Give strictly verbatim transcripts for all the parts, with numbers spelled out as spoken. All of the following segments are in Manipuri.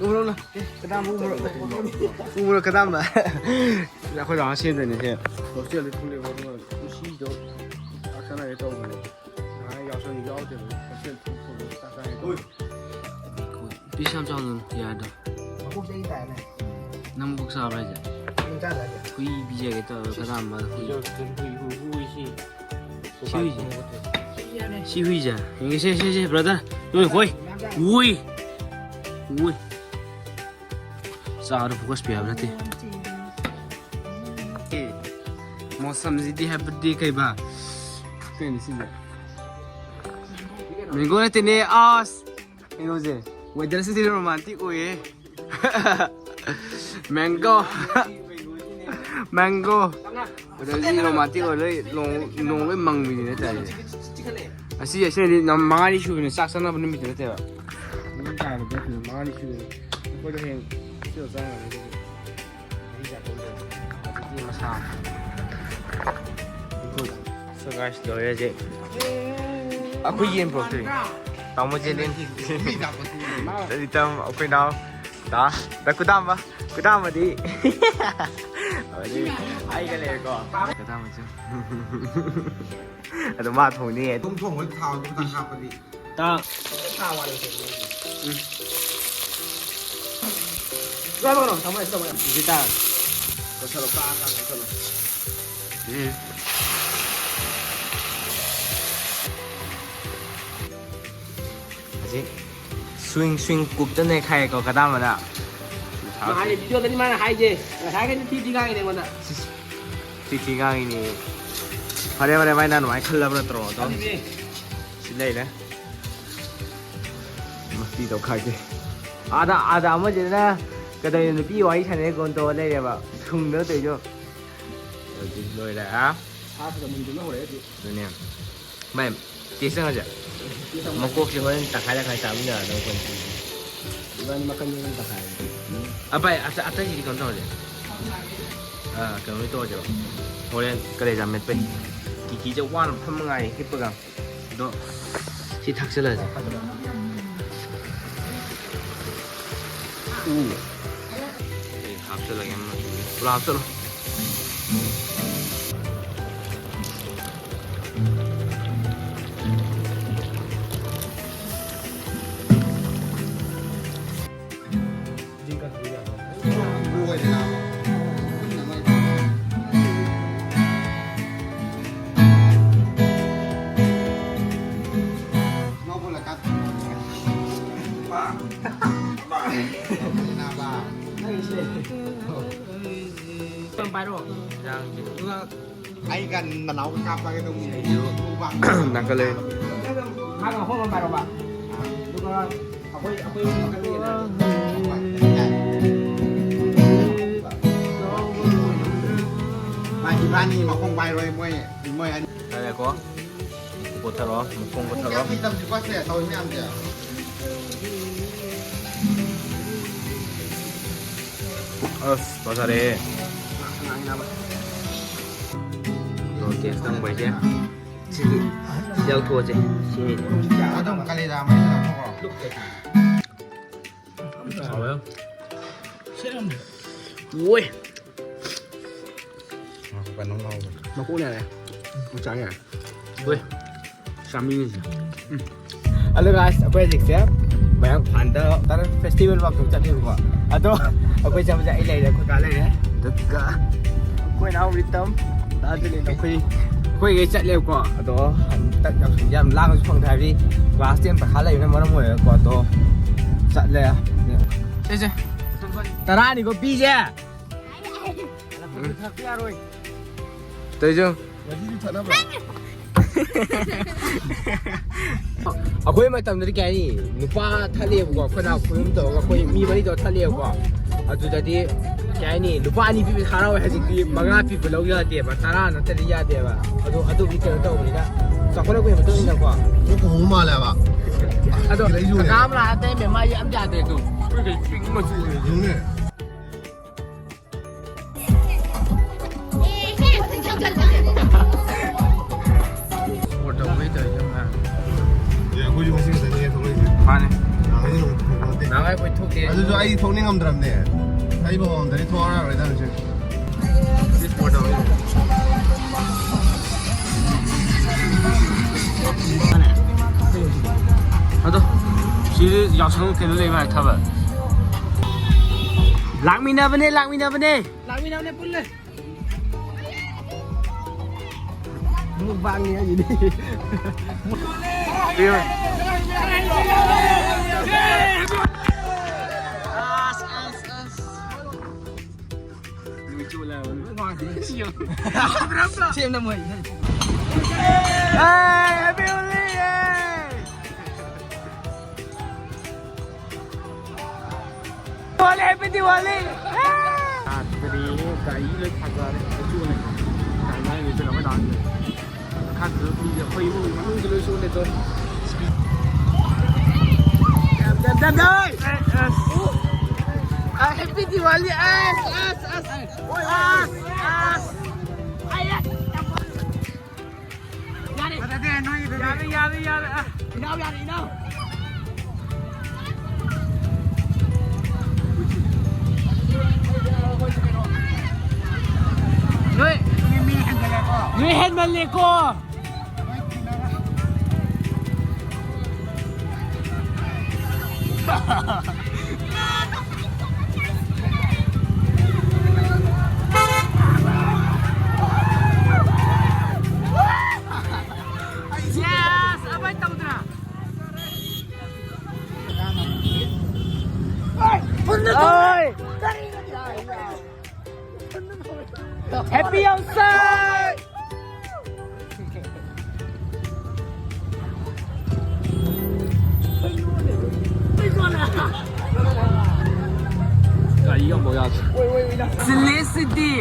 ꯎꯔꯣꯅ꯫ ꯀꯗꯥꯝꯕ ꯎꯕ꯭ꯔꯣ? ꯎꯕ꯭ꯔꯣ ꯀꯗꯥꯝꯕ? ꯑꯩꯈꯣꯏ ꯗꯥ ꯁꯦꯝꯗꯣꯏꯅꯦ ꯁꯦ꯫ ꯍꯣꯁꯇꯦꯜꯗ ꯊꯣꯛꯂꯛꯑꯦꯕ, ꯑꯗꯨꯒ ꯉꯁꯤꯗꯣ ꯆꯥꯛ ꯆꯥꯅꯒꯦ ꯇꯧꯕꯅꯦ꯫ ꯉꯥꯏꯍꯥꯛ ꯌꯥꯎꯁꯪ ꯌꯥꯎꯗꯦꯕ, ꯍꯣꯁꯇꯦꯜ ꯊꯣꯛꯂꯛꯄꯗꯣ ꯆꯥꯛ ꯆꯥꯅꯒꯦ ꯇꯧꯕꯅꯦ꯫ ꯄꯤꯁ ꯌꯥꯝ ꯆꯥꯎꯅ ꯌꯥꯗꯣ꯫ ꯃꯀꯣꯛ ꯆꯩ ꯇꯥꯏꯅꯦ꯫ ꯅꯪ ꯃꯀꯣꯛ ꯆꯥꯕ꯭ꯔꯥ ꯍꯥꯏꯁꯦ? ꯅꯪ ꯆꯥꯗ꯭ꯔꯥ ꯍꯥꯏꯁꯦ? ꯍꯨꯏ ꯄꯤꯖꯒꯦ ꯇꯧꯔꯒ ꯀꯗꯥꯝꯕ ꯍꯨꯏ꯫ ꯁꯤ ꯍꯨꯏꯁꯦ꯫ ꯁꯤ ꯍꯨꯏꯁꯦ꯫ ꯌꯦꯡꯒꯦ, ꯁꯦ, ꯁꯦ, ꯁꯦ, brother꯫ ꯅꯣꯏ ꯍꯣꯏ꯫ ꯎꯏ꯫ ꯎꯏ꯫ ꯆꯥꯕꯗ focus ꯄꯤꯕ ꯅꯠꯇꯦ꯫ ꯑꯦ, ꯃꯣꯁꯝꯁꯤꯗꯤ ꯍꯥꯏꯕꯗꯤ ꯀꯩꯕ? ꯀꯩꯅꯣ ꯁꯤꯁꯦ? Mango ꯅꯠꯇꯦꯅꯦ, ꯑꯁ! ꯀꯩꯅꯣꯁꯦ, weatherꯁꯤꯗꯤ romantic ꯑꯣꯏꯌꯦ꯫ Mango꯫ Mango꯫ Weatherꯁꯤꯗꯤ romantic ꯑꯣꯏ ꯂꯣꯏ, ꯅꯣꯡ, ꯅꯣꯡ ꯂꯣꯏ ꯃꯪꯕꯤꯅꯦ ꯍꯥꯏꯇꯥꯔꯦ꯫ ꯉꯁꯤ ꯑꯁꯦꯡꯕꯗꯤ ꯅꯝ ꯃꯉꯥꯅꯤ ꯁꯨꯕꯅꯦ, ꯆꯥꯛ ꯆꯥꯅꯕ ꯅꯨꯃꯤꯠꯇꯤ ꯅꯠꯇꯦꯕ꯫ ꯅꯨꯃꯤꯠ ꯇꯥꯕꯗ ꯅꯨꯃꯤꯠ ꯃꯉꯥꯅꯤ ꯁꯨꯕꯅꯦ꯫ ꯑꯩꯈꯣꯏꯗꯣ ꯍꯌꯦꯡ ꯍꯣꯁꯇꯦꯜ ꯆꯥꯔꯅꯤ ꯑꯗꯨꯒꯤ꯫ ꯃꯁꯥ꯫ So guys, ꯂꯣꯏꯔꯦ ꯍꯧꯖꯤꯛ꯫ ꯑꯩꯈꯣꯏ ꯌꯦꯟ ꯄꯨꯔꯛꯇ꯭ꯔꯤ꯫ ꯇꯥꯃꯣ ꯖꯦꯂꯤꯟ꯫ ꯏꯇꯝ ꯑꯩꯈꯣꯏ ꯅꯥꯎ꯫ ꯇꯥ꯫ ꯗ ꯀꯨꯗꯥꯝꯕ꯫ ꯀꯨꯗꯥꯝꯕꯗꯤ꯫ ꯑꯩꯒ ꯂꯩꯔꯦꯀꯣ꯫ ꯀꯨꯗꯥꯝꯕꯁꯨ꯫ ꯑꯗꯣ ꯃꯥ ꯊꯣꯡꯅꯤ꯫ ꯑꯗꯨꯝ ꯊꯣꯡꯕ ꯊꯥꯎꯗꯨ ꯈꯤꯇꯪ ꯍꯥꯞꯄꯗꯤ꯫ ꯇꯥ꯫ ꯊꯥꯎ ꯋꯥꯠꯂꯦ꯫ ꯎꯝ꯫ ꯆꯥꯕ ꯀꯩꯅꯣ? ꯊꯝꯃꯣ, ꯊꯝꯃꯣ꯫ ꯁꯤ ꯇꯥ꯫ ꯀꯛꯊꯠꯂꯣ, ꯀꯛ, ꯀꯛ, ꯀꯛꯊꯠꯂꯣ꯫ ꯎꯝ꯫ ꯍꯧꯖꯤꯛ swing, swing ꯀꯨꯞꯇ ꯅꯩꯈꯥꯏꯌꯦꯀꯣ ꯀꯗꯥꯝꯕꯅ꯫ ꯃꯥ ꯍꯥꯏꯔꯦ, videoꯗꯅꯤ ꯃꯥꯅ ꯍꯥꯏꯁꯦ꯫ ꯉꯁꯥꯏꯈꯩꯗꯤ ꯊꯤ ꯊꯤ ꯉꯥꯡꯉꯤꯅꯦ ꯑꯩꯉꯣꯟꯗ꯫ ꯁꯤꯁ꯫ ꯊꯤ ꯊꯤ ꯉꯥꯡꯉꯤꯅꯦ꯫ ꯐꯔꯦ, ꯐꯔꯦ, ꯚꯥꯏ, ꯅꯪ ꯑꯗꯨꯃꯥꯏꯅ ꯈꯜꯂꯕ ꯅꯠꯇ꯭ꯔꯣ? ꯑꯗꯣ ꯑꯗꯨꯅꯦ꯫ ꯁꯤ ꯂꯩꯔꯦ꯫ ꯃꯁꯤ ꯇꯧꯈꯥꯏꯁꯦ꯫ ꯑꯥꯗ, ꯑꯥꯗ ꯑꯃꯁꯤꯅ ꯀꯩꯗꯧꯔꯤꯅꯣ? ꯅꯨꯄꯤ ꯋꯥꯔꯤ ꯁꯥꯟꯅꯩ ꯀꯣꯟ ꯇꯧꯔ ꯂꯩꯔꯦꯕ꯫ ꯊꯨꯡꯗꯅ ꯇꯧꯔꯤꯗꯣ꯫ ꯍꯧꯖꯤꯛ ꯂꯣꯏꯔꯦ, ꯍꯥ? ꯁꯥꯁꯤꯗ ꯃꯨꯟꯗꯨꯅ ꯍꯧꯔꯛꯑꯦ ꯍꯧꯖꯤꯛ꯫ ꯑꯗꯨꯅꯦ꯫ ꯚꯥꯏ, taste ꯇꯧꯁꯦ꯫ Taste ꯇꯧꯁꯦ꯫ ꯃꯀꯣꯛꯁꯦ ꯍꯣꯔꯦꯟ ꯇꯪꯈꯥꯏ ꯇꯪꯈꯥꯏ ꯆꯥꯃꯤꯟꯅꯔꯗꯧꯅꯤ ꯑꯩꯈꯣꯏ꯫ ꯏꯕꯥꯅꯤ ꯃꯈꯟ ꯃꯈꯟ ꯇꯪꯈꯥꯏ꯫ ꯑ, ꯚꯥꯏ, ꯑꯇꯩ, ꯑꯇꯩꯁꯤꯗꯤ ꯀꯩꯅꯣ ꯇꯧꯔꯁꯦ꯫ ꯑ, ꯀꯩꯅꯣ ꯂꯣꯏ ꯇꯧꯔꯁꯦꯕ꯫ ꯍꯣꯔꯦꯟ ꯀꯂꯦꯖꯥ ꯃꯦꯠꯄꯩ꯫ ꯀꯤꯀꯤꯁꯦ ꯋꯥꯅ ꯐꯝꯕ ꯉꯥꯏ ꯍꯤꯞꯄꯒ꯫ ꯑꯗꯣ ꯁꯤ ꯊꯥꯛꯆꯜꯂꯁꯦ꯫ ꯑꯩ ꯍꯥꯞꯆꯤꯜꯂꯒꯦ ꯑꯃ꯫ ꯄꯨꯔꯥ ꯍꯥꯞꯆꯤꯜꯂꯣ꯫ ꯄꯥꯏꯔꯣ꯫ ꯌꯦꯟꯖꯥꯡꯁꯦ ꯑꯗꯨꯒ ꯑꯩꯒ ꯅꯅꯥꯎꯒ ꯀꯥꯞꯄꯒꯦ ꯇꯧꯕꯅꯦ꯫ ꯁꯤꯡꯖꯨ꯫ ꯅꯥꯀꯜꯂꯦ꯫ ꯃꯥꯒ ꯃꯐꯝ ꯑꯃ ꯄꯥꯏꯔꯣꯕ꯫ ꯑꯗꯨꯒ ꯑꯩꯈꯣꯏ, ꯑꯩꯈꯣꯏ ꯅꯥꯀꯜꯂꯦ꯫ ꯃꯥ ꯏꯕꯥꯅꯤ ꯃꯈꯣꯡ ꯄꯥꯏꯔꯣꯏ ꯃꯣꯏ, ꯃꯣꯏ ꯑꯅꯤ꯫ ꯉꯥꯏꯈꯣ꯫ ꯄꯣꯊꯔꯣ, ꯃꯈꯣꯡ ꯄꯣꯊꯔꯣ꯫ ꯃꯌꯥꯝꯁꯦ ꯇꯧꯔꯤ ꯃꯌꯥꯝꯁꯦ꯫ ꯑꯁ, ꯐꯖꯔꯦ꯫ ꯇꯦꯁ ꯇꯧꯕ ꯍꯥꯏꯁꯦ꯫ ꯁꯤꯗꯤ ꯌꯥꯎꯊꯣꯛꯑꯁꯦ꯫ ꯁꯤꯅꯤ꯫ ꯑꯗꯨꯝ ꯀꯂꯦꯖꯥ ꯃꯩꯗ ꯂꯧꯊꯣꯛꯈ꯭ꯔꯣ꯫ ꯍꯥꯎꯋꯦ꯫ ꯎꯏ꯫ ꯀꯩꯅꯣꯝ ꯍꯥꯎꯕꯅꯦ꯫ ꯃꯀꯣꯛꯅꯦ ꯌꯥꯔꯦ꯫ ꯃꯆꯥ ꯌꯥꯔꯦ꯫ ꯍꯣꯏ꯫ ꯆꯥꯃꯤꯟꯅꯁꯦ꯫ ꯎꯝ꯫ Hello guys, ꯑꯩꯈꯣꯏ ꯍꯧꯖꯤꯛꯁꯦ ꯃꯌꯥꯡ ꯏꯝꯐꯥꯜꯗ ꯇꯔꯥ festival ꯋꯥꯛꯁꯣꯞ ꯆꯠꯂꯦꯕꯀꯣ꯫ ꯑꯗꯣ ꯑꯩꯈꯣꯏ ꯆꯠꯄꯁꯦ ꯑꯩ ꯂꯩꯔꯦ, ꯑꯩꯈꯣꯏ ꯀꯥ ꯂꯩꯔꯦ꯫ ꯑꯗꯨꯒ ꯑꯩꯈꯣꯏ ꯏꯅꯥꯎ ꯔꯤꯇꯝ, ꯗꯥ ꯖꯨꯂꯤꯟ, ꯑꯩꯈꯣꯏ, ꯑꯩꯈꯣꯏꯈꯩ ꯆꯠꯂꯦꯕꯀꯣ꯫ ꯑꯗꯣ ꯍꯟꯗꯛ ꯌꯥꯎꯁꯪꯁꯦ ꯌꯥꯝ ꯂꯥꯡꯉꯁꯨ ꯐꯪꯗꯦ ꯍꯥꯏꯕꯗꯤ class ten ꯄꯩꯈꯥ ꯂꯩꯕꯅ ꯃꯔꯝ ꯑꯣꯏꯔꯒꯀꯣ꯫ ꯑꯗꯣ ꯆꯠꯂꯦ꯫ ꯁꯦ, ꯁꯦ꯫ ꯇꯔꯥꯅꯤꯀꯣ ꯄꯤꯁꯦ꯫ ꯊꯛꯄ ꯌꯥꯔꯣꯏ꯫ ꯇꯩꯖꯪ꯫ ꯉꯁꯤꯁꯨ ꯊꯛꯅꯕ꯭ꯔꯥ? ꯑꯩꯈꯣꯏ ꯃꯇꯝꯗꯗꯤ ꯀꯩ ꯍꯥꯏꯅꯤ, ꯅꯨꯄꯥ ꯊꯠꯂꯦꯕꯀꯣ, ꯑꯩꯈꯣꯏ ꯅꯥꯎ ꯈꯨꯌꯨꯝ ꯇꯧꯔꯒ ꯑꯩꯈꯣꯏ ꯃꯤ ꯃꯔꯤ ꯇꯧꯔ ꯊꯠꯂꯦꯕꯀꯣ꯫ ꯑꯗꯨꯗꯗꯤ ꯀꯩ ꯍꯥꯏꯅꯤ, ꯂꯨꯄꯥ ꯑꯅꯤ ꯄꯤꯕ ꯍꯔꯥꯎꯋꯦ, ꯍꯧꯖꯤꯛꯇꯤ ꯃꯉꯥ ꯄꯤꯕ ꯂꯧ ꯌꯥꯗꯦꯕ, ꯇꯔꯥ ꯅꯠꯇ꯭ꯔꯗꯤ ꯌꯥꯗꯦꯕ꯫ ꯑꯗꯣ ꯑꯗꯨꯒꯤ ꯀꯩꯅꯣ ꯇꯧꯕꯅꯤꯅ, ꯆꯥꯎꯈꯠꯂꯛꯄꯒꯤ ꯃꯇꯨꯡ ꯏꯟꯅꯀꯣ꯫ ꯂꯣꯛ ꯀꯧꯕ ꯃꯥꯜꯂꯦꯕ꯫ ꯑꯗꯣ ꯂꯩꯖꯨꯅꯦ꯫ ꯀꯀꯥ ꯑꯃ ꯂꯥꯛꯑ ꯇꯩꯔꯝꯃꯦ, ꯃꯥꯗꯤ ꯑꯝ ꯌꯥꯗꯦ ꯑꯗꯨ꯫ ꯑꯩꯈꯣꯏ ꯀꯩ pink ꯃꯆꯨ ꯑꯣꯏꯔꯦ꯫ ꯌꯦꯡꯉꯨꯅꯦ꯫ Support ꯇꯧꯕꯩ ꯇꯧꯔꯤꯅꯦ ꯃꯥ꯫ ꯑꯦ, ꯑꯩꯈꯣꯏꯁꯨ ꯉꯁꯤ ꯈꯛꯇꯅꯦ ꯊꯣꯛꯂꯛꯏꯁꯦ꯫ ꯃꯥꯅꯦ꯫ ꯅꯍꯥꯟꯈꯩꯗꯤ ꯅꯣꯡ ꯐꯪꯄꯣꯟꯇꯦ꯫ ꯅꯪ ꯑꯗꯨꯁꯨ ꯑꯩ ꯊꯣꯛꯅꯤꯡꯉꯝꯗ꯭ꯔꯕꯅꯦ꯫ ꯑꯩ ꯃꯉꯣꯟꯗꯗꯤ ꯊꯣꯛꯑꯔꯣꯏꯗꯕꯅꯤ꯫ ꯑꯗꯣ ꯁꯤꯗꯤ ꯌꯥꯎꯁꯪ ꯀꯩꯅꯣ ꯂꯩꯕ ꯍꯥꯏ ꯊꯥꯕꯜ꯫ ꯂꯥꯛꯃꯤꯟꯅꯕꯅꯦ, ꯂꯥꯛꯃꯤꯟꯅꯕꯅꯦ꯫ ꯂꯥꯛꯃꯤꯟꯅꯕꯅꯦ ꯄꯨꯜꯂꯦ꯫ ꯃꯨꯛꯕꯥꯡꯅꯤ ꯍꯥꯏꯁꯤꯗꯤ꯫ ꯑꯁ, ꯑꯁ, ꯑꯁ꯫ ꯁꯦꯝꯅ ꯃꯣꯏ꯫ Happy Holi! Diwali, Happy Diwali! ꯌꯥꯗ꯭ꯔꯦ, ꯒꯥꯔꯤ ꯂꯣꯏ ꯊꯥꯖꯔꯦ꯫ ꯂꯣꯏ ꯆꯣꯠꯂꯦ꯫ ꯒꯥꯔꯤ ꯃꯅꯨꯡꯗ ꯂꯣꯏ ꯆꯣꯠꯂꯦ꯫ ꯑꯩꯈꯣꯏ ꯏꯃꯨꯡ ꯃꯅꯨꯡꯗ ꯂꯣꯏ ꯆꯣꯠꯂꯦ ꯇꯧꯔꯤ꯫ ꯑꯁ, ꯑꯁ꯫ ꯑ, Happy Diwali! ꯑꯁ, ꯑꯁ, ꯑꯁ꯫ ꯑꯁ, ꯑꯁ꯫ ꯌꯥꯔꯦ꯫ ꯌꯥꯔꯦ, ꯌꯥꯔꯦ, ꯌꯥꯔꯦ꯫ ꯑ꯫ ꯏꯅꯥꯎ ꯌꯥꯔꯦ, ꯏꯅꯥꯎ꯫ ꯅꯣꯏ, ꯅꯣꯏ ꯍꯦꯟꯃꯜꯂꯦꯀꯣ꯫ Yes! ꯑꯃ ꯇꯧꯗ꯭ꯔꯥ? ꯍꯣꯏ! Happy outside! ꯒꯥꯔꯤ ꯑꯃꯐꯥꯎ ꯌꯥꯗ꯭ꯔꯦ꯫ Felicity!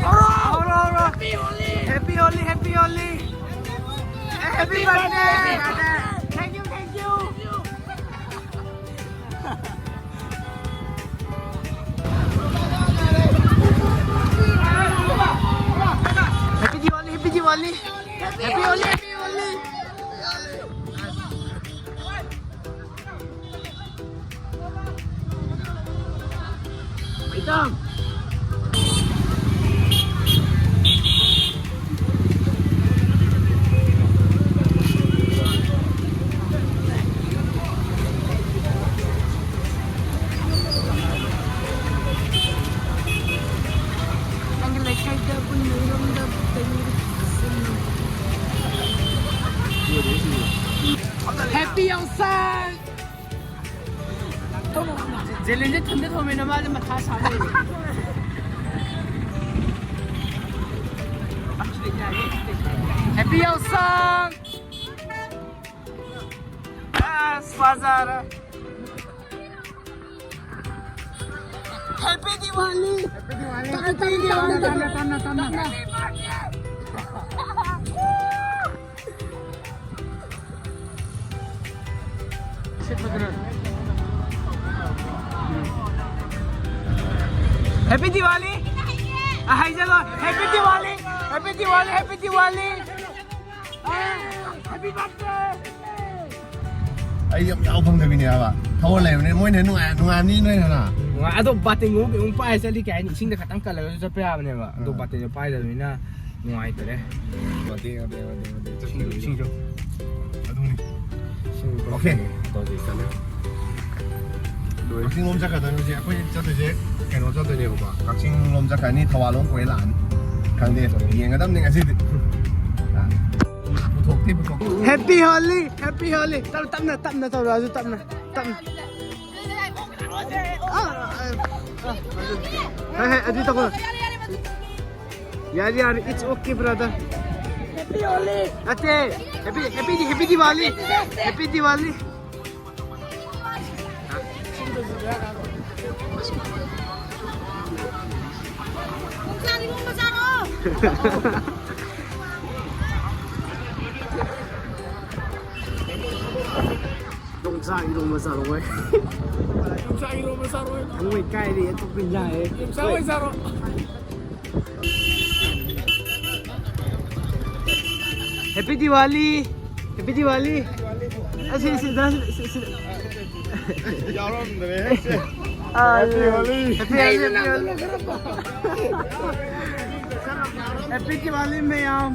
ꯍꯧꯔꯣ, ꯍꯧꯔꯣ, ꯍꯧꯔꯣ꯫ Happy Holi, Happy Holi, Happy Holi. Happy birthday. Thank you, thank you. Happy Yawsang! ꯖꯦꯂꯦꯟꯁꯦ ꯊꯨꯝꯗ ꯊꯣꯝꯃꯦꯅ ꯃꯥꯁꯦ ꯃꯊꯥ ꯁꯥ ꯂꯩꯔꯦ꯫ Happy Yawsang! ꯑꯁ, ꯐꯖꯔꯦ꯫ Happy Diwali! Happy Diwali! ꯇꯞꯅ, ꯇꯞꯅ, ꯇꯞꯅ, ꯇꯞꯅ, ꯇꯞꯅ꯫ Happy Diwali! ꯑ, ꯍꯥꯏꯖꯜꯂꯣ꯫ Happy Diwali! Happy Diwali! Happy Diwali! ꯑ, Happy Birthday! ꯑꯩ ꯌꯥꯝ ꯌꯥꯎ ꯐꯪꯗꯕꯤꯅꯦ ꯍꯥꯏꯕ꯫ ꯊꯧꯔ ꯂꯩꯕꯅꯦ꯫ ꯃꯣꯏꯅ ꯅꯨꯡꯉꯥꯏ-, ꯅꯨꯡꯉꯥꯏꯔꯝꯅꯤ ꯅꯣꯏꯅ ꯍꯦꯟꯅ꯫ ꯅꯨꯡꯉꯥꯏ-, ꯑꯗꯣ ꯕꯥꯇꯤꯟꯒꯨꯝꯕ ꯀꯩꯒꯨꯝꯕ ꯄꯥꯏꯔ ꯆꯠꯂꯤ ꯀꯩ ꯍꯥꯏꯅꯤ? ꯏꯁꯤꯡꯗ ꯈꯇꯪ ꯀꯜꯂꯒꯁꯨ ꯆꯠꯄ ꯌꯥꯕꯅꯦꯕ꯫ ꯑꯗꯣ ꯑꯥ꯫ ꯕꯥꯇꯤꯟꯗꯣ ꯄꯥꯏꯗꯕꯅꯤꯅ ꯅꯨꯡꯉꯥꯏꯇꯔꯦ꯫ ꯃꯇꯦꯛ, ꯃꯇꯦꯛ, ꯃꯇꯦꯛ, ꯃꯇꯦꯛ ꯏꯁꯤꯡꯁꯨ, ꯆꯠꯈꯤꯕꯅꯤ꯫ ꯏꯁꯤꯡꯁꯨ꯫ ꯑꯗꯨꯅꯤ꯫ ꯏꯁꯤꯡꯁꯨ ꯑꯣꯀꯦ꯫ ꯇꯧꯁꯤ, ꯆꯠꯂꯦ꯫ ꯂꯣꯏꯔꯦ꯫ ꯀꯛꯆꯤꯡ ꯂꯣꯝ ꯆꯠꯀꯗꯣꯏꯅꯤ ꯍꯧꯖꯤꯛ꯫ ꯑꯩꯈꯣꯏ ꯆꯠꯇꯣꯏꯁꯦ ꯀꯩꯅꯣ ꯆꯠꯇꯣꯏꯅꯦꯕꯀꯣ꯫ ꯀꯛꯆꯤꯡ ꯂꯣꯝ ꯆꯠꯈ꯭ꯔꯅꯤ, ꯊꯧꯕꯥꯜ ꯂꯣꯝ ꯀꯣꯏꯔ ꯂꯥꯛꯑꯅꯤ꯫ ꯈꯪꯗꯦ, ꯌꯦꯡꯒꯗꯕꯅꯤ ꯉꯁꯤꯗꯤ꯫ ꯄꯨꯊꯣꯛꯇꯦ, ꯄꯨꯊꯣꯛꯇꯦ꯫ Happy Holi! Happy Holi! ꯇꯞ-, ꯇꯞꯅ, ꯇꯞꯅ ꯇꯧꯔꯛꯑꯁꯨ ꯇꯞꯅ, ꯇꯞꯅ꯫ ꯑꯥ, ꯑꯥ, ꯑꯥ꯫ ꯍꯦ, ꯍꯦ, ꯑꯗꯨ ꯇꯧꯒꯅꯨ꯫ ꯌꯥꯔꯦ, ꯌꯥꯔꯦ, it's okay, brother. Happy Holi. ꯅꯠꯇꯦ, happy, happy, happy Diwali. Happy Diwali. ꯌꯣꯡꯆꯥꯛ ꯏꯔꯣꯝꯕ ꯆꯥꯔꯛꯑꯣꯏ꯫ ꯌꯣꯡꯆꯥꯛ ꯏꯔꯣꯝꯕ ꯆꯥꯔꯛꯑꯣꯏ꯫ ꯊꯃꯣꯏ ꯀꯥꯏꯔꯦ, ꯑꯇꯣꯞꯄ ꯏꯟꯖꯥꯡ ꯍꯦꯛ꯫ ꯌꯣꯡꯆꯥꯛ ꯑꯣꯏ ꯆꯥꯔꯣ꯫ Happy Diwali! Happy Diwali! ꯑꯁꯤ, ꯁꯤ, ꯁꯤ, ꯁꯤ, ꯁꯤ꯫ ꯌꯥꯎꯔꯝꯗ꯭ꯔꯦ꯫ ꯑꯥ, Happy Holi! Happy Holi, Happy Holi! Happy Diwali, ꯃꯌꯥꯝ!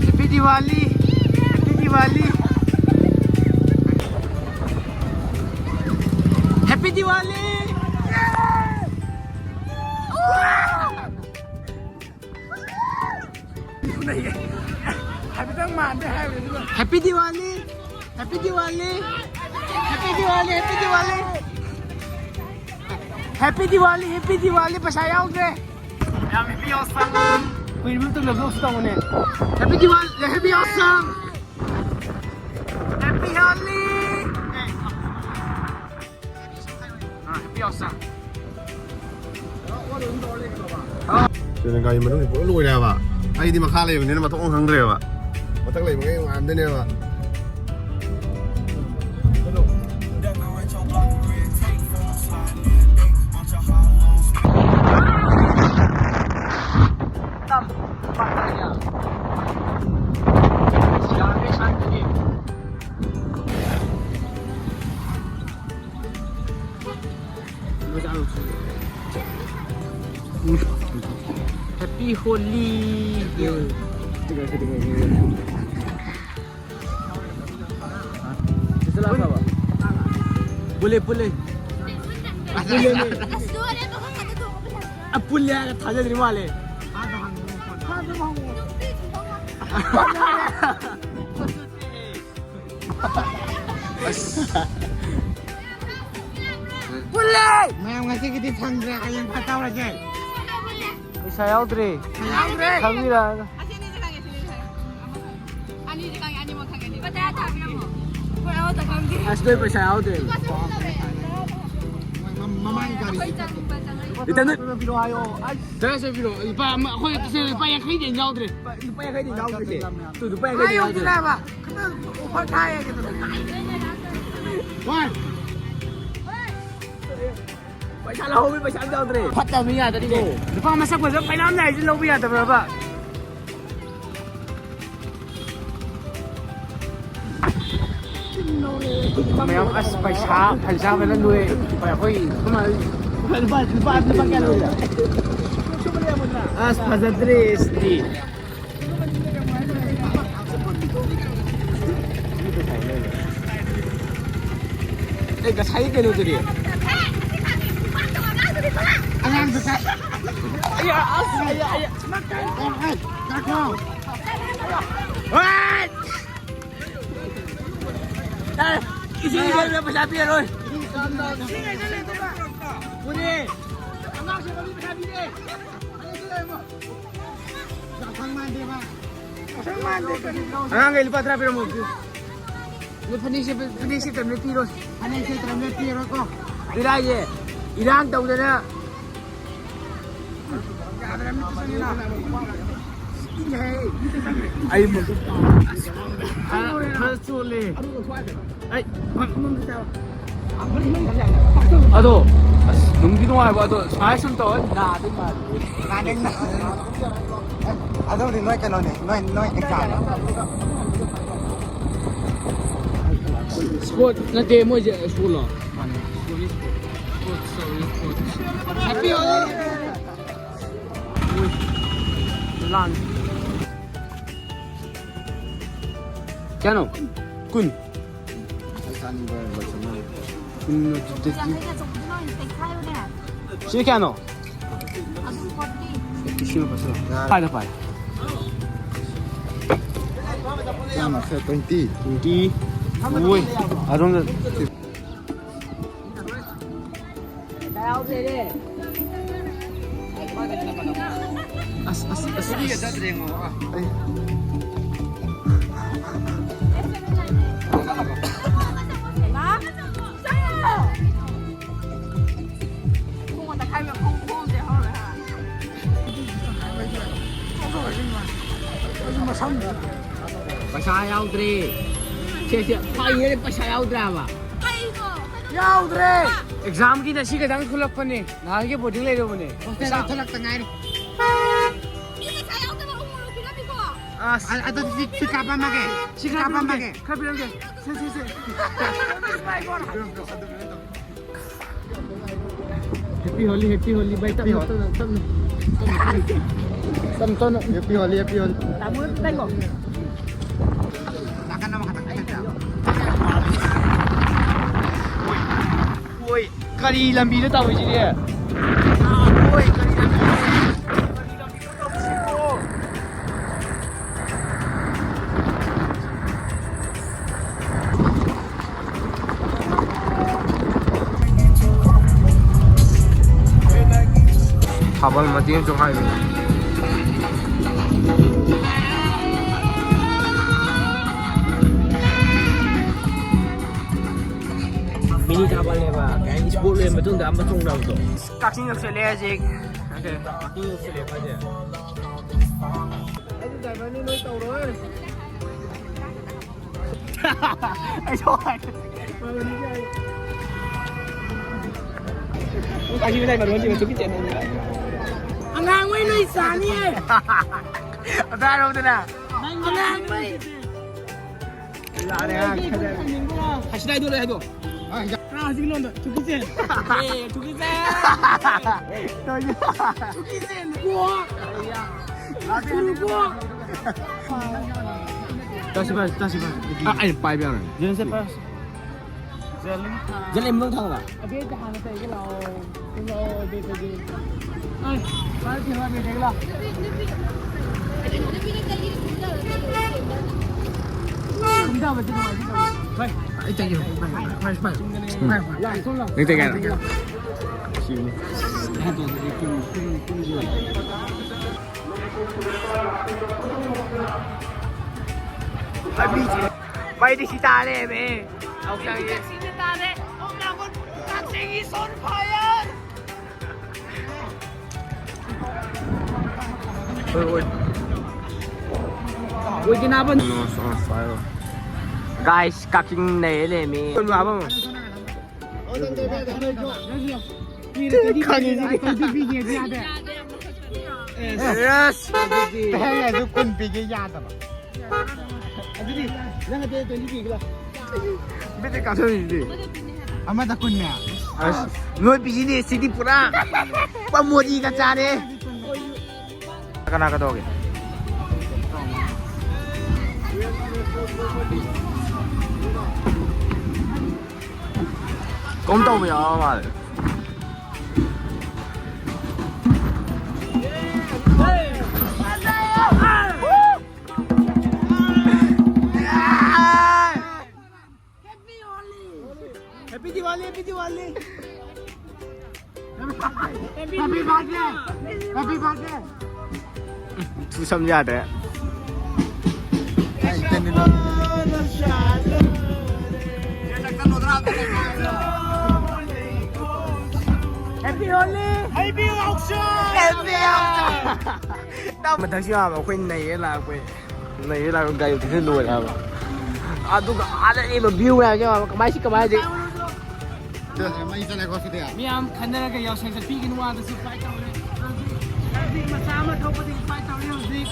Happy Diwali! Happy Diwali! Happy Diwali! Happy Diwali! Happy Diwali! Happy Diwali! Happy Diwali! Happy Diwali! Happy Diwali! Happy Diwali! ꯄꯩꯁꯥ ꯌꯥꯎꯗ꯭ꯔꯦ꯫ ꯌꯥꯝ ꯍꯦꯄꯤ ꯌꯥꯎꯁꯪ꯫ ꯀꯨꯏꯔꯕ ꯃꯇꯨꯡꯗ ꯕ꯭ꯂꯣꯛꯁꯨ ꯇꯧꯕꯅꯦ꯫ ꯍꯦꯄꯤ ꯗꯤꯋꯥꯂꯤ, ꯍꯦꯄꯤ ꯌꯥꯎꯁꯪ꯫ ꯍꯦꯄꯤ ꯍꯣꯂꯤ꯫ ꯑꯥ, ꯍꯦꯄꯤ ꯌꯥꯎꯁꯪ꯫ ꯁꯤꯅ ꯒꯥꯔꯤ ꯃꯅꯨꯡꯁꯤ ꯄꯨꯔꯥ ꯂꯣꯏꯔꯦ ꯍꯥꯏꯕ꯫ ꯑꯩꯗꯤ ꯃꯈꯥ ꯂꯩꯕꯅꯤꯅ ꯃꯊꯣꯡ ꯈꯪꯗ꯭ꯔꯦꯕ꯫ ꯃꯊꯛ ꯂꯩꯕꯈꯩ ꯅꯨꯡꯉꯥꯏꯔꯝꯗꯣꯏꯅꯦꯕ꯫ Happy Holi. ꯄꯨꯜꯂꯦ, ꯄꯨꯜꯂꯦ꯫ ꯄꯨꯜꯂꯦ꯫ ꯑ, ꯄꯨꯜꯂꯦ ꯍꯥꯏꯔꯒ ꯊꯥꯖꯗ꯭ꯔꯤ ꯃꯥꯜꯂꯦ꯫ ꯑꯁ꯫ ꯄꯨꯜꯂꯦ! ꯃꯌꯥꯝ ꯉꯁꯤꯒꯤꯗꯤ ꯐꯪꯗ꯭ꯔꯦ, ꯍꯌꯦꯡ ꯐꯠ ꯇꯧꯔꯁꯦ꯫ ꯄꯩꯁꯥ ꯌꯥꯎꯗ꯭ꯔꯦ꯫ ꯌꯥꯎꯗ꯭ꯔꯦ꯫ ꯈꯪꯕꯤꯔꯛꯑꯒ꯫ ꯑꯁꯤ ꯑꯅꯤꯁꯦ ꯈꯪꯉꯦ, ꯁꯤ ꯑꯅꯤꯁꯦ ꯈꯪꯉꯦ꯫ ꯑꯃ ꯈꯪꯉꯦ꯫ ꯑꯅꯤꯁꯦ ꯈꯪꯉꯦ, ꯑꯅꯤꯃꯛ ꯈꯪꯉꯦ, ꯑꯅꯤꯃꯛ꯫ ꯂꯨꯄꯥ ꯇꯔꯥ ꯊꯥꯕꯤꯔꯝꯃꯣ꯫ ꯑꯩꯈꯣꯏ ꯑꯃꯠꯇ ꯈꯪꯗꯦ꯫ ꯑꯁ, ꯅꯣꯏ ꯄꯩꯁꯥ ꯌꯥꯎꯗ꯭ꯔꯦ꯫ ꯂꯨꯄꯥ ꯆꯍꯨꯝ ꯂꯧꯔꯦ꯫ ꯃꯃꯥꯡꯒꯤ ꯒꯥꯔꯤ꯫ ꯑꯩꯈꯣꯏ ꯆꯪꯕ ꯆꯪꯉꯛꯏ꯫ ꯏꯊꯟꯗ ꯄꯤꯔꯛꯑꯣ ꯍꯥꯏꯌꯣ꯫ ꯑꯁ꯫ ꯇꯔꯥ ꯆꯠꯄꯤꯔꯣ꯫ ꯂꯨꯄꯥ ꯑꯃ, ꯑꯩꯈꯣꯏ ꯇꯁꯦꯡꯅ ꯂꯨꯄꯥ ꯌꯥꯡꯈꯩꯗꯤ ꯌꯥꯎꯗ꯭ꯔꯦ꯫ ꯂꯨꯄꯥ ꯌꯥꯡꯈꯩꯗꯤ ꯌꯥꯎꯗ꯭ꯔꯤꯁꯦ꯫ ꯇꯨ, ꯂꯨꯄꯥ ꯌꯥꯡꯈꯩꯗꯤ ꯌꯥꯎꯗ꯭ꯔꯦ꯫ ꯍꯥꯏꯌꯣ, ꯈꯤꯇꯪ ꯑꯣꯐꯔ ꯊꯥꯏꯌꯦ ꯀꯩꯅꯣ꯫ ꯋꯥꯟ꯫ ꯄꯩꯁꯥ ꯂꯧꯍꯧꯕ ꯄꯩꯁꯥ ꯑꯝꯇ ꯌꯥꯎꯗ꯭ꯔꯦ꯫ ꯐꯠꯇꯕ ꯃꯤ ꯉꯥꯛꯇꯅꯤꯅꯦ꯫ ꯂꯨꯄꯥ ꯃꯁꯛ ꯐꯖꯕ ꯄꯩꯅꯥꯝ ꯂꯩꯔꯤꯁꯤ ꯂꯧꯕ ꯌꯥꯗꯕ꯭ꯔꯕ? ꯃꯌꯥꯝ ꯑꯁ ꯄꯩꯁꯥ ꯐꯖꯕꯅ ꯂꯣꯏ꯫ ꯑꯩꯈꯣꯏ ꯂꯨꯄꯥ, ꯂꯨꯄꯥ, ꯂꯨꯄꯥ ꯀꯌꯥ ꯂꯣꯏꯔꯦ? ꯑꯁ ꯐꯖꯗ꯭ꯔꯦ ꯁꯤꯗꯤ꯫ ꯑꯦ, ꯉꯁꯥꯏꯒꯤ ꯀꯩꯅꯣꯗꯨꯗꯤ? ꯑꯉꯥꯡꯗꯨ ꯀꯥꯏ? ꯑꯌꯥ, ꯑꯁ, ꯑꯌꯥ, ꯑꯌꯥ꯫ ꯉꯥꯏꯈꯣ꯫ ꯍꯣꯏ! ꯏꯁꯤꯡ ꯂꯩꯕꯗ ꯄꯩꯁꯥ ꯄꯤꯔꯔꯣꯏ꯫ ꯄꯨꯔꯤ꯫ ꯑꯉꯥꯡꯁꯤꯡ ꯃꯃꯤ ꯄꯩꯁꯥ ꯄꯤꯗꯦ꯫ ꯑꯉꯥꯡꯈꯩ ꯂꯨꯄꯥ ꯇꯔꯥ ꯄꯤꯔꯝꯃꯣ꯫ ꯐꯅꯦꯛꯁꯦ, ꯐꯅꯦꯛꯁꯦ ꯇꯝꯅ ꯄꯤꯔꯣꯏ꯫ ꯐꯅꯦꯛꯁꯦ ꯇꯝꯅ ꯄꯤꯔꯣꯏꯀꯣ꯫ ꯏꯔꯥꯏꯁꯦ ꯏꯔꯥꯡ ꯇꯧꯗꯅ꯫ ꯑꯩ ꯈꯔ ꯆꯣꯜꯂꯦ꯫ ꯑꯩ ꯑꯗꯣ ꯑꯁ ꯅꯨꯡꯗꯤ ꯅꯨꯡꯉꯥꯏꯕ ꯑꯗꯣ ꯁꯨꯃꯥꯏꯅ ꯁꯨꯝ ꯇꯧꯔ ꯅꯥꯗꯣꯏ ꯃꯥꯜꯂꯦ꯫ ꯑꯗꯨꯕꯨꯗꯤ ꯅꯣꯏ ꯀꯩꯅꯣꯅꯦ, ꯅꯣꯏ ꯅꯣꯏ ꯑꯦꯛꯖꯥꯝ꯫ ꯁ꯭ꯄꯣꯔꯠ ꯅꯠꯇꯦ ꯃꯣꯏꯁꯦ ꯁ꯭ꯀꯨꯜꯂꯣ? ꯃꯥꯅꯦ꯫ School, school. ꯁ꯭ꯄꯣꯔꯠꯁ ꯇꯧꯔꯤ, ꯁ꯭ꯄꯣꯔꯠꯁ꯫ ꯍꯦꯄꯤ ꯍꯣꯂꯤ! ꯂꯥꯡ꯫ ꯀꯌꯥꯅꯣ? ꯀꯨꯟ꯫ ꯀꯨꯟ ꯑꯗꯨꯗꯒꯤ꯫ ꯁꯤ ꯀꯌꯥꯅꯣ? ꯂꯤꯁꯤꯡ ꯑꯃ ꯄꯥꯏꯁꯤꯜꯂꯣ꯫ ꯀꯥꯏꯗ ꯄꯥꯏ? ꯆꯥꯝꯃ ꯈꯔ ꯇ꯭ꯋꯦꯟꯇꯤ꯫ ꯇ꯭ꯋꯦꯟꯇꯤ꯫ ꯑꯣꯏ꯫ ꯑꯗꯣꯝꯗ꯫ ꯑꯁ, ꯑꯁ, ꯑꯁ, ꯑꯁ꯫ ꯑꯩ꯫ ꯄꯩꯁꯥ ꯌꯥꯎꯗ꯭ꯔꯦ꯫ ꯁꯦ, ꯁꯦ, ꯐꯥꯏꯅꯦꯜ ꯄꯩꯁꯥ ꯌꯥꯎꯗ꯭ꯔꯦ ꯍꯥꯏꯕ꯫ ꯌꯥꯎꯗ꯭ꯔꯦ꯫ ꯑꯦꯛꯖꯥꯝꯒꯤ ꯉꯁꯤ ꯈꯛꯇꯪ ꯊꯣꯛꯂꯛꯄꯅꯦ꯫ ꯅꯍꯥꯟꯒꯤ ꯕꯣꯔꯗꯤꯡ ꯂꯩꯔꯨꯕꯅꯦ꯫ ꯍꯣꯁꯇꯦꯜꯗ ꯊꯣꯛꯂꯛꯇ ꯉꯥꯏꯔꯤ꯫ ꯑꯁ꯫ ꯑ-, ꯑꯗꯨꯗꯤ ꯁꯤ, ꯁꯤ ꯀꯥꯞꯄꯝꯃꯒꯦ꯫ ꯁꯤ ꯀꯥꯞꯄꯝꯃꯒꯦ꯫ ꯈꯔ ꯄꯤꯔꯝꯒꯦ꯫ ꯁꯦ, ꯁꯦ, ꯁꯦ꯫ ꯍꯦꯄꯤ ꯍꯣꯂꯤ, ꯍꯦꯄꯤ ꯍꯣꯂꯤ, ꯚꯥꯏ, ꯇꯞꯅ, ꯍꯣꯂꯤ꯫ ꯇꯞꯅ, ꯇꯞꯅ, ꯇꯞꯅ꯫ ꯇꯞꯅ, ꯇꯞꯅ꯫ Happy Holi, happy Holi. ꯇꯥꯃꯣ, ꯇꯥꯏꯀꯣ? ꯅꯥꯀꯟ ꯑꯃꯈꯛꯇꯪ ꯈꯤꯇꯪ ꯆꯥꯕ꯫ ꯑꯣꯏ, ꯀꯔꯤ ꯂꯝꯕꯤꯗ ꯇꯧꯔꯤꯁꯤꯗꯤ? ꯑꯣꯏ, ꯀꯔꯤ ꯂꯝꯕꯤꯅꯣ? ꯀꯔꯤ ꯂꯝꯕꯤꯅꯣ ꯇꯧꯔꯤꯁꯤꯕꯣ? ꯋꯥꯜ ꯃꯇꯦꯛ ꯑꯃꯁꯨ ꯍꯥꯏꯕꯅꯦ꯫ ꯃꯤꯅꯤ ꯊꯥꯕꯜꯅꯦꯕ, ꯀꯩ ꯍꯥꯏꯅꯤ, ꯁ꯭ꯄꯣꯔꯠ ꯂꯣꯏꯔ ꯃꯇꯨꯡꯗ ꯑꯃ ꯆꯣꯡꯅꯕꯗꯣ꯫ ꯀꯛꯆꯤꯡ ꯌꯧꯁꯜꯂꯦ ꯍꯧꯖꯤꯛ꯫ ꯀꯛꯆꯤꯡ ꯌꯧꯁꯜꯂꯦ ꯍꯥꯏꯁꯦ꯫ ꯑꯩꯗꯤ ꯗ꯭ꯔꯥꯏꯚꯔꯅꯤ, ꯅꯣꯏ ꯇꯧꯔꯣꯏ꯫ ꯑꯩꯁꯨ ꯍꯥꯏ꯫ ꯑꯁꯤ ꯃꯇꯥꯏ ꯃꯔꯣꯟꯁꯤ ꯃꯆꯨ ꯈꯤꯇꯪ꯫ ꯑꯉꯥꯡ ꯃꯩ ꯅꯣꯏ ꯆꯥꯅꯤꯌꯦ꯫ ꯑꯗꯥꯏꯔꯣꯝꯗꯅ꯫ ꯑꯉꯥꯡ ꯃꯩ꯫ ꯌꯥꯔꯦ, ꯌꯥꯔꯦ꯫ ꯑꯁꯤꯗ ꯍꯥꯏꯗꯣ, ꯍꯥꯏꯗꯣ꯫ ꯀꯅꯥ ꯍꯧꯖꯤꯛ ꯂꯣꯟꯗ? ꯊꯨꯀꯤꯁꯦ꯫ ꯑꯦ, ꯊꯨꯀꯤꯁꯦ꯫ ꯊꯨꯀꯤꯁꯦ, ꯅꯨꯀꯣ꯫ ꯅꯨꯀꯣ꯫ ꯇꯥꯁꯤ ꯐꯥꯁꯤ, ꯇꯥꯁꯤ ꯐꯥꯁꯤ꯫ ꯑ, ꯑꯩ ꯄꯥꯏꯕ ꯌꯥꯔꯣꯏ꯫ ꯖꯦꯟꯁꯦ ꯐꯥꯁꯤ꯫ ꯖꯦꯂꯤꯝ ꯊꯥꯡꯗ꯫ ꯑꯕꯦꯗ ꯍꯥꯟꯅ ꯇꯩꯒꯦ ꯂꯥꯛꯑꯣ꯫ ꯂꯥꯛꯑꯣ, ꯑꯕꯦꯗꯗꯤ꯫ ꯑꯩ, ꯐꯥꯔꯁ ꯊꯦꯡꯅ ꯑꯕꯦꯗ ꯇꯩꯒꯦ ꯂꯥꯛꯑꯣ꯫ ꯀꯨꯝꯊꯕꯁꯦ ꯅꯨꯡꯉꯥꯏꯇꯦ ꯇꯧꯕ꯫ ꯍꯣꯏ꯫ ꯑꯩ ꯇꯩꯒꯦ꯫ ꯄꯥꯏ, ꯄꯥꯏ, ꯄꯥꯏ, ꯄꯥꯏ꯫ ꯎꯝ꯫ ꯄꯥꯏ, ꯄꯥꯏ꯫ ꯂꯥꯛꯑꯣ, ꯁꯣꯝ ꯂꯥꯛꯑꯣ꯫ ꯅꯪ ꯇꯩꯒꯦ ꯍꯥꯏꯔꯣ? ꯁꯤꯅꯤ꯫ ꯃꯩꯗꯤ ꯁꯤ ꯇꯥꯔꯦꯃꯦ꯫ ꯌꯥꯎꯁꯪꯒꯤ꯫ ꯁꯤꯗ ꯇꯥꯔꯦ꯫ Oh my god, Kakching is on fire! ꯍꯣꯏ, ꯍꯣꯏ꯫ ꯑꯣꯏꯗꯅꯕ꯫ Guys, ꯀꯛꯆꯤꯡ ꯅꯩꯔꯦ ꯂꯩꯔꯝꯃꯤ꯫ ꯈꯪꯉꯤꯁꯤꯗꯤ꯫ Yes! ꯇꯍꯦꯜꯂꯁꯨ ꯀꯨꯟ ꯄꯤꯒꯦ ꯌꯥꯗꯕ꯫ ꯑꯗꯨꯗꯤ ꯅꯪ ꯑꯇꯩ twenty ꯄꯤꯒꯦ ꯂꯥꯎ꯫ ꯕꯤꯠꯇ ꯀꯥꯞꯊꯣꯛꯏꯁꯤꯗꯤ꯫ ꯑꯃꯗ ꯀꯨꯟꯅꯦ꯫ ꯑꯁ, ꯅꯣꯏ business ꯁꯤꯗꯤ ꯄꯨꯔꯥ, ꯄꯨꯔꯥ ꯃꯣꯗꯤꯒ ꯆꯥꯔꯦ꯫ ꯀꯅꯥ ꯀꯗꯧꯒꯦ? ꯀꯣꯝ ꯇꯧꯕ ꯌꯥꯎꯔ ꯃꯥꯜꯂꯦ꯫ Happy Diwali, Happy Diwali. Happy birthday! Happy birthday! ꯊꯨꯁꯝ ꯌꯥꯗ꯭ꯔꯦ꯫ Happy Holi! Happy Holi! ꯃꯊꯛꯁꯤ ꯌꯥꯝꯕ ꯑꯩꯈꯣꯏ ꯅꯩꯌꯦ ꯂꯥꯛꯄꯩ꯫ ꯅꯩꯌꯦ ꯂꯥꯛꯄ ꯒꯥꯔꯤ ꯊꯧꯖꯤꯜ ꯂꯣꯏꯔꯦ ꯍꯥꯏꯕ꯫ ꯑꯗꯨꯒ ꯑꯥ ꯂꯩꯔꯤꯕ view ꯃꯌꯥꯝꯁꯦ ꯌꯦꯡꯉꯣ ꯍꯥꯏꯕ꯫ ꯀꯃꯥꯏ ꯁꯤ ꯀꯃꯥꯏ ꯍꯧꯖꯤꯛ? ꯃꯩ ꯆꯠꯂꯦꯀꯣ ꯁꯤꯗꯤ꯫ ꯃꯤꯌꯥꯝ ꯈꯟꯅꯔꯒ ꯌꯥꯎꯁꯪ ꯆꯠꯄꯤꯒꯅꯨ ꯑꯗꯁꯨ fight ꯇꯧꯔꯦ꯫ ꯍꯧꯖꯤꯛ traffic ꯃꯆꯥ ꯑꯃ ꯊꯣꯛꯄꯗꯒꯤ fight ꯇꯧꯔꯦ ꯍꯧꯖꯤꯛ꯫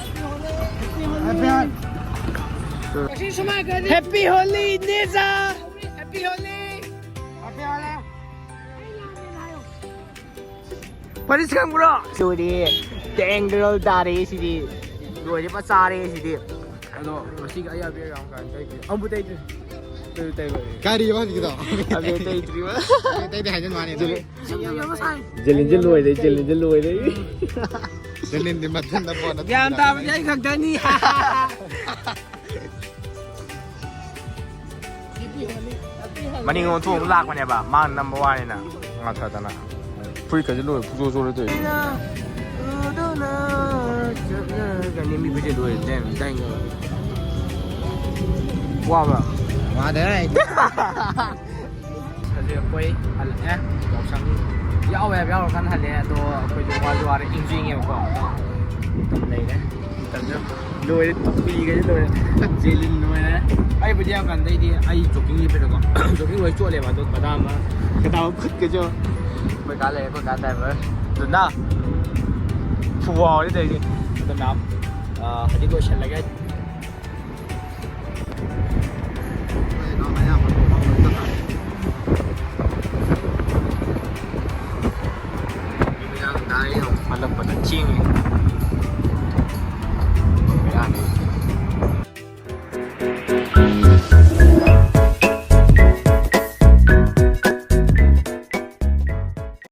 Happy Holi! Happy Holi, ꯅꯦꯖꯥ! Happy Holi! Happy Holi! ꯄꯔꯤꯁ ꯈꯪꯕ꯭ꯔꯣ? ꯁꯤꯗꯤ ꯇꯦꯡ ꯇꯦꯡ ꯇꯥꯔꯦ ꯁꯤꯗꯤ꯫ ꯂꯣꯏꯔꯦ ꯄ ꯆꯥꯔꯦ ꯁꯤꯗꯤ꯫ ꯑꯗꯣ ꯉꯁꯤꯒꯤ ꯑꯩ ꯑꯕꯦꯔ ꯌꯥꯝ ꯀꯥꯟꯅ ꯇꯩꯗ꯭ꯔꯤ꯫ ꯑꯃꯨꯛ ꯇꯩꯗ꯭ꯔꯤ꯫ ꯇꯩ ꯇꯩ ꯂꯣꯏꯔꯦ꯫ ꯀꯔꯤ ꯋꯥ ꯍꯧꯖꯤꯛꯀꯤꯗꯣ? ꯑꯕꯦꯔ ꯇꯩꯗ꯭ꯔꯤꯕ꯫ ꯑꯕꯦꯔ ꯇꯩꯗꯦ ꯍꯥꯏꯖꯟ ꯋꯥꯅꯤ꯫ ꯖꯦꯂꯤ-, ꯖꯦꯂꯤꯟꯁꯦ ꯂꯣꯏꯔꯦ, ꯖꯦꯂꯤꯟꯁꯦ ꯂꯣꯏꯔꯦ꯫ ꯖꯦꯂꯤꯟꯗꯤ ꯃꯊꯟꯗ ꯄꯣꯠ ꯒ꯭ꯌꯥꯟ ꯇꯥꯕꯗꯤ ꯑꯩ ꯈꯛꯇꯅꯤ꯫ ꯃꯅꯤꯡ ꯑꯣꯟꯊꯣꯛ ꯑꯃꯨꯛ ꯂꯥꯛꯄꯅꯦꯕ, ꯃꯥꯅ ꯅꯝꯕ ꯋꯥꯅꯤꯅ ꯉꯥꯊꯗꯅ꯫ ꯐꯨꯔꯤꯠꯀꯁꯦ ꯂꯣꯏ ꯄꯨꯡꯆꯣꯠ ꯆꯣꯠꯂꯦ ꯇꯧꯔꯤꯁꯦ꯫ ꯃꯤ ꯐꯨꯔꯤꯠꯁꯦ ꯂꯣꯏꯔꯦ, ꯗꯦꯝ, ꯗꯦꯝ꯫ ꯋꯥꯕ꯭ꯔꯥ? ꯋꯥꯗꯦ꯫ ꯍꯧꯖꯤꯛ ꯑꯩꯈꯣꯏ ꯍꯜꯂꯛꯑꯦ꯫ ꯌꯥꯎꯁꯪ ꯌꯥꯎꯕ ꯌꯥꯕ ꯌꯥꯎꯔꯀꯥꯟꯗ ꯍꯜꯂꯛꯑꯦ, ꯑꯗꯣ ꯑꯩꯈꯣꯏꯁꯨ ꯋꯥꯁꯨ ꯋꯥꯔꯦ, ꯏꯪꯁꯨ ꯏꯪꯉꯦꯕꯀꯣ꯫ ꯑꯗꯣ ꯃꯇꯝ ꯂꯩꯔꯦ꯫ ꯃꯇꯝꯁꯨ ꯂꯣꯏꯔꯦ, ꯇꯨꯄꯤꯒꯁꯦ ꯂꯣꯏꯔꯦ꯫ ꯖꯦꯂꯤꯟ ꯂꯣꯏꯔꯦ꯫ ꯑꯩꯕꯨꯗꯤ ꯌꯥꯝ ꯀꯟꯗꯩꯗꯤ ꯑꯩ jogging ꯂꯤꯠꯄꯗꯀꯣ꯫ Jogging ꯂꯣꯏ ꯆꯣꯠꯂꯦꯕ, ꯑꯗꯣ ꯈꯗꯥꯡ ꯑꯃ, ꯈꯗꯥꯡ ꯈꯨꯠꯀꯁꯨ꯫ ꯑꯩꯈꯣꯏ ꯀꯥ ꯂꯩꯔꯦ, ꯑꯩꯈꯣꯏ ꯀꯥ driver꯫ ꯑꯗꯨꯅ ꯐꯨꯋꯥꯎꯔꯤ ꯇꯧꯔꯤꯁꯦ꯫ ꯑꯗꯨꯅ, ꯑ, ꯍꯧꯖꯤꯛ ꯂꯣꯏꯁꯤꯜꯂꯒꯦ꯫ ꯍꯜꯂꯛꯄꯗ ꯊꯦꯡꯉꯦ꯫